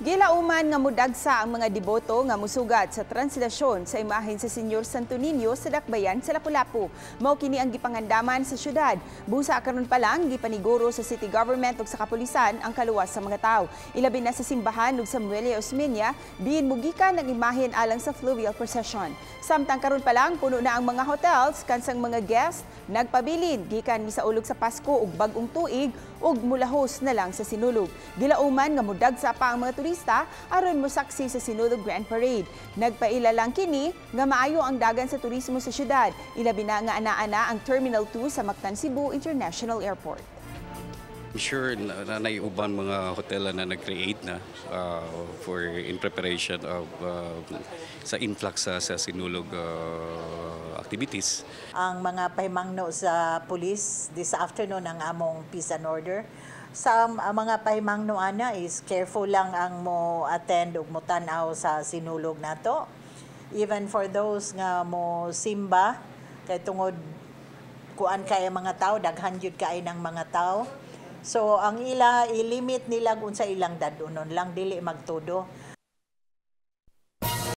Gilauman nga mudagsa ang mga deboto nga musugat sa translasyon sa imahen sa Señor Santo Niño sa Dakbayan sa Lapu-Lapu. Mao kini ang gipangandaman sa syudad. Busa karon pa lang, gipaniguro sa city government ug sa kapulisan ang kaluwas sa mga tawo. Ilabi na sa simbahan ug sa Muelle Osmeña, diin mugikan ang imahen alang sa fluvial procession. Samtang karon pa lang, puno na ang mga hotels kansang mga guest nagpabilin gikan misaulog sa Pasko ug Bag-ong Tuig ug mulahos na lang sa Sinulog. Gilauman nga mudagsa pa ang mga turista aron mosaksi sa Sinulog Grand Parade. Nagpaila lang kini nga maayo ang dagan sa turismo sa syudad. Ilabi na nga ana-ana ang Terminal 2 sa Mactan Cebu International Airport. I'm sure na naay uban mga hotel na nag-create na for in preparation of sa influx sa Sinulog activities. Ang mga pahimangno sa police this afternoon, ang among peace and order. Sa ang mga pahimangno ana is careful lang ang mo attend ug mo tan-aw sa Sinulog nato. Even for those nga mo simba, kay tungod kuan kay mga tao, daghan jud kay ng mga tao. So ang ila, ilimit nila unsa ilang dad-onon lang, dili magtudo.